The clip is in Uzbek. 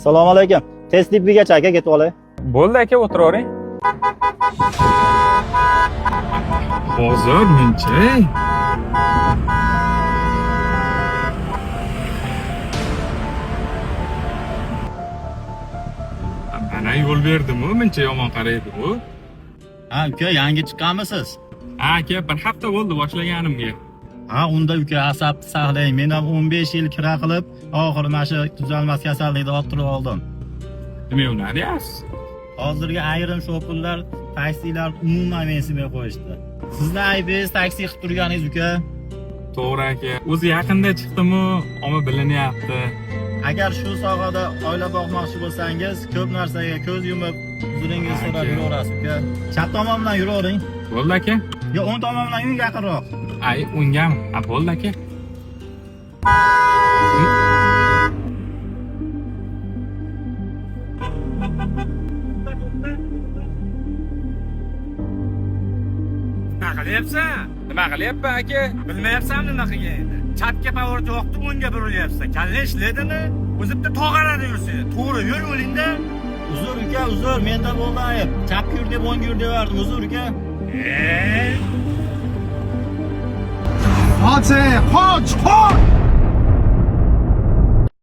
Assalomu alaykum. Tez tibbigacha aka ketib olay. Bo'ldi aka, o'tiravering. Bozor muncha. Mana yo'l berdim-u, muncha yomon qaraydi u. Ha, uka, yangi chiqqanmisiz? Ha aka, bir hafta bo'ldi boshlaganimga. Ha, unda uka asabni saqlang. Men ham 15 yil kira qilib, oxiri mana shu tuzalmas kasallikni orttirib oldim. Nima ular deyapsiz? Hozirgi ayrim shopirlar taksilar umuman mensimay qo'yishdi. Sizni aybingiz taksi qilib turganingiz uka. To'g'ri aka. O'zi yaqinda chiqdim-u, omma bilinyapti. Agar shu sohada oila boqmoqchi bo'lsangiz, ko'p narsaga ko'z yumib, huzuringizni so'rab Aka. yuraverasiz uka. Chap tomon bilan yuravering. Bo'ldi aka. Yo, o'ng tomon bilan yuring yaqinroq. Ay, ungami? Ha, bo'ldi aka. Nima qilyapsan? Nima qilyapman aka? Bilmayapsanmi nima qilganingni? Chapga поворот yoqdi, o'ngga burilyapsan. Kalla ishlaydimi? O'zi bitta tog'arada yursan. To'g'ri yur yo'lingda. Uzr uka, uzr, menda bo'ldi ayb. Chapga yur deb o'ngga yur devardim, uzr uka. Ey! Qoch, qoch, qoch!